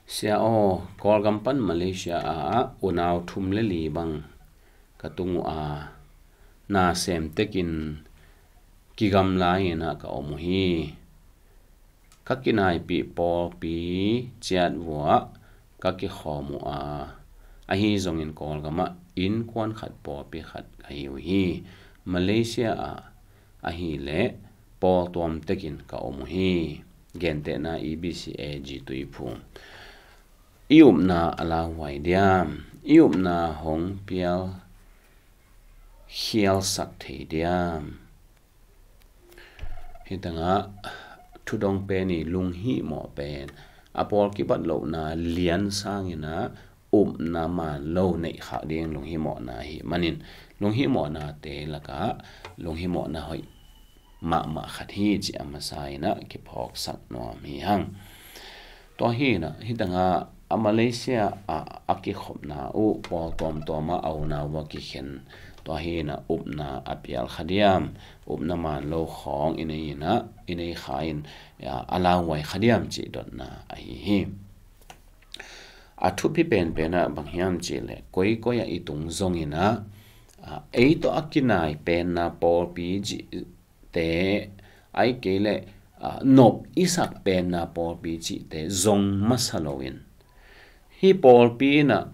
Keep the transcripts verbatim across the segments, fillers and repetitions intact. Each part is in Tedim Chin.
Sia aw, Kawlgam pan Malaysia ah unau thum le li bang ka tung uh a, na sem tekin kigamla in ah ka om uh hi. Ka kinaipih pawlpi ciat vuah ka kikhawm uh a, ahi zongin Kawlgam ah innkuan khat pawlpi khat ka hi uh hi. Malaysia ah ahileh pawl tuam tekin ka om uh hi. Gentehna E B C A G Tuiphum. I upna a lauhuai diam? I upna hong pial khialsak thei diam? Hi tangah thudong pen i lunghihmawh pen a pawl kibat lohna lian sangin ah upna man lo neih khak ding lunghihmawhna hi manin, lunghihmawhnate lakah lunghihmawhna hoih mahmah khat hi cih a masa in ah kiphawksak nuam hi hang. Tua hi in ah, hi tangah a Malaysia ah a kikhopna uh pawl tuamtuam ah a unau a kikhen. Tua hi in ah upna a pial kha diam, upna man lo khawng i nei in ah, i nei kha in, a, a lauhuai kha diam cih dotna ahi hi. A thupi penpen ah bang hiam cihleh, koikoi ah i tung zongin ah, a, ei tawh a kinai penna pawlpi cihte, ahih kei leh, a, nop i sak penna pawlpi cihte zong masa loin, hih pawlpi in ah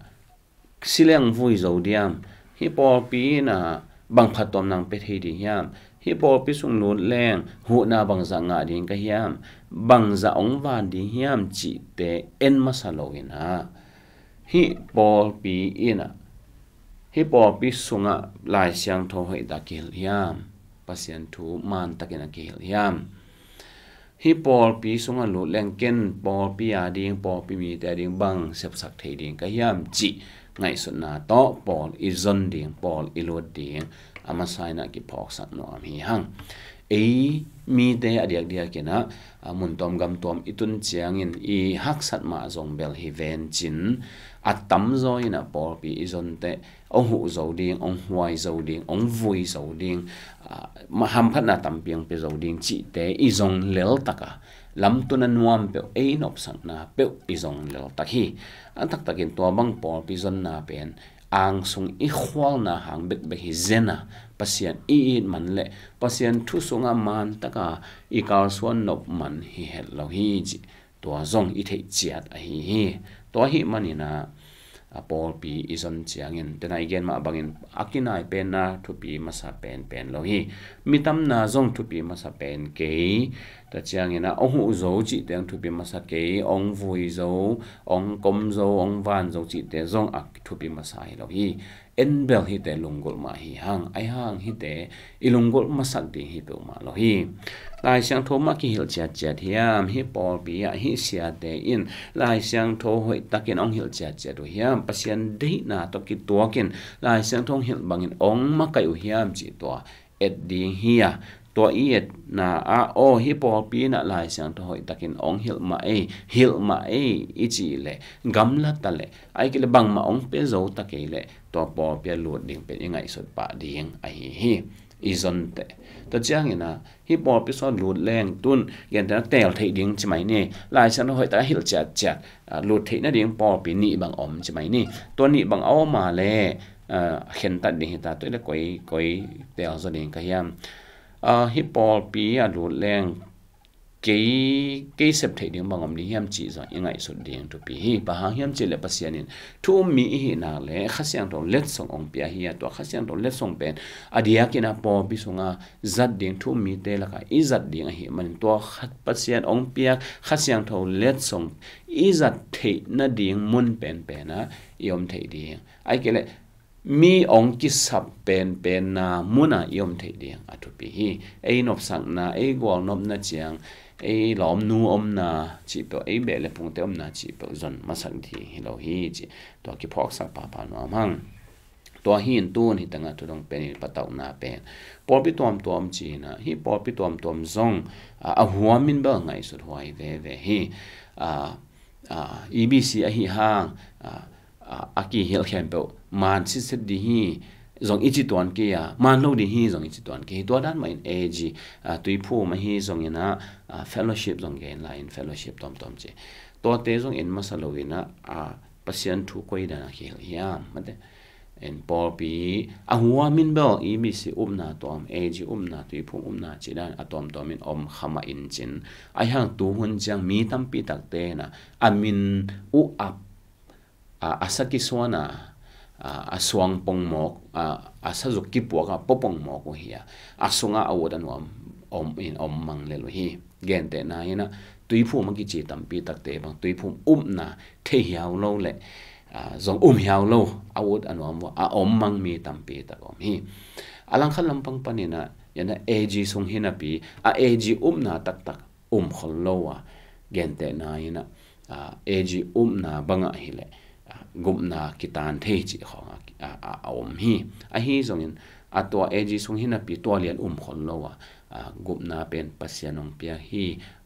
si leng vui zo diam? Hih pawlpi in ah bang phattuamna hong pia thei ding hiam? Hih pawlpi sung lut leng huhna bangzah ngah ding ka hiam? Bangzah hong van ding hiam cihte en masa loin ah, hih pawlpi in ah, hih pawlpi sungah Lai Siangtho hoihtak kihilh hiam? Pasian thu mantakin a kihilh hiam? Hih pawlpi sungah lut leng ken pawlpi a ding, pawlpi mite a ding bang sepsak thei ding ka hiam cih ngaihsutna tawh pawl i zon ding, pawl i lut ding a masa in ah kiphawksak nuam hi hang. Ei mite a diakdiak in ah, a, mun tuam gam tuam i tun ciangin i haksat mah zong bel hi vencin, a tamzaw in ah pawlpi i zon teh hong huh zo ding, hong huai zo ding, hong vui zo ding, a, ma-, hamphatna tampi hong pia zo ding cihte i zong leltak a, lamtun a nuam peuh, ei nopsakna peuh i zong leltak hi. A taktakin tua bang pawlpi zonna pen angsung i khualna hang bekbek hi zen a, Pasian i it man leh Pasian thu sungah mantak a i kalsuan nop man hi het lo hi cih tua zong i theih ciat ahi hi. Tua ahih manin ah, a, pawlpi i zon ciangin, tena i gen mah bangin a kinai penna thupi masa penpen lo hi. Mi tamna zong thupi masa pen kei. Tua ciangin ah hong huh zo cihte hong thupi masa kei, hong vui zo, hong kom zo, hong van zo cihte zong a thupi masa hi lo hi. En bel hihte lunggulh mah hi hang, ahi hang hihte i lunggulh masak ding hi peuhmah lo hi. Lai Siangtho mah kihilh ciatciat hiam? Hih pawlpi ah hih siate in Lai Siangtho hoihtakin hong hilh ciatciat uh hiam? Pasian deihna tawh kituakin Lai Siangtho hong hilh bangin hong makaih uh hiam cih tua et ding hi a, tua i etna ah, aw, hih pawlpi in ah Lai Siangtho hoihtakin hong hilh mah ei, hilh mah ei i cih leh, gamla ta leh, ahih kei leh bangmah hong pia zo ta kei leh, tua pawlpi ah lut ding pen i ngaihsut pah ding ahi hi. I zon teh. Tua ciangin ah, hih pawlpi sung lut leng tun, gentehna teel theih ding ci mai ni, Lai Siangtho hoihtak a hilh ciatciat, a, lut theih nading pawlpi nih bang om ci mai ni. Tua nih bang a om a leh, a, khentat ding hi ta, tua i leh koi, koi teel zaw ding ka hiam? A, hih pawlpi a lut leng kei, kei sep theih ding bang om ding hiam cih zong i ngaihsut ding thupi hi. Bang hang hiam cih leh Pasian in thu um mi i hih nak leh Kha Siangtho letsong hong pia hi a, tua Kha Siangtho letsong pen a diakin a pawlpi sungah zat ding, thu um mite lakah i zat ding ahih manin tua Kha, Pasian hong piak Kha Siangtho letsong i zat theih nading mun penpen ah i om theih ding. Ahih kei leh mi hong kisap penpenna mun ah i om theih ding a thupi hi. Ei nopsakna, ei gualnopna ciang, ei lawmnu omna cih peuh, ei beh le phungte omna cih peuh zon masak ding hi lo hi cih tua kiphawksak pahpah nuam hang. Tua hi in tun hi tangah thudong pen i patauhna pen, pawlpi tuamtuam ci-in ah, hih pawlpi tuamtuam zong, a, a huam in bel ngaihsut huai veve hi. A, a, E B C ahi hang, a, a, a kihilh khempeuh man sitset ding hi, zong i ci tuan kei a, man lo ding hi, zong i ci tuan kei hi. Tua dan mah in A G, a, Tuiphum ahi zongin ah, a, fellowship zong gen lai in fellowship tuamtuam ci. tuate zong en masa lo in ah, a, Pasian thu koi dan a khel hiam, mate. En pawlpi a huam in bel E B C upna tua om, A G upna, tuiphum upna cih dan a tuamtuam in om kha mah in cin. Ahi hang tu hun ciang mi tampi takte in ah a min uh a, a, a sa kisuan a, a, a suang pongmawk, a, a sazuk kipuak a pua pongmawk uh hi a, a sungah a ut a nuam om in om mang lel uh hi. Gentehna in ah tuiphum a kici tampi takte bang tuiphum upna thei hiau lo le, a, zong um hiau lo, a ut a nuam uh a om mang mi tampi tak om hi. A langkhat lampang panin ah, en ah A G sung hi napi a, A G upna taktak um khol lo a, gentehna in ah, a, A G upna bangah hileh, a, gupna kitan thei cih khawng a, a, a, a om hi. Ahi zongin a tua A G sung hi napi tua lian um khol lo a, a, gupna pen Pasian hong pia hi,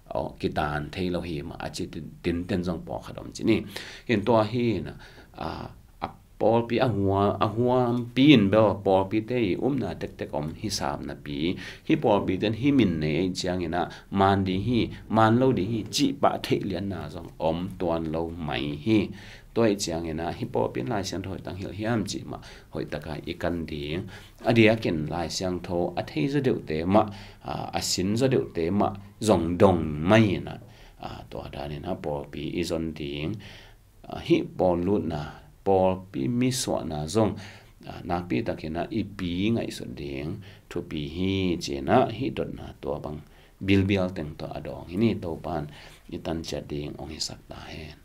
aw, kitan thei lo hi mah a ci tin, tinten zong pawlkhat om ci ni. Hin tua hi in ah, a, a pawlpi a hua, a huampi in bel pawlpite i upna tektek om hi sam napi, hih pawlpite in hih min nei ei ciangin ah man ding hi, man lo ding hi cih pah theih lianna zong om tuan lo mai hi. Tua ei ciangin ah hih pawlpi in Lai Siangtho hoih tak hilh hiam cih mah hoih taka i kan ding. A diakin Lai Siangtho a thei zaw deuhte mah, a, a sin zaw deuhte mah zong dong mai in ah, a, tua danin ah pawlpi i zon ding. A, hih pawl lutna, pawlpi mi suahna zong, a, nakpi takin ah i pi ngaihsut ding thupi hi. Ci-in ah hih dotna tua bang bilbial teng tawh a dawng hi ni. Topa'n i tan ciat ding hong hisak ta hen.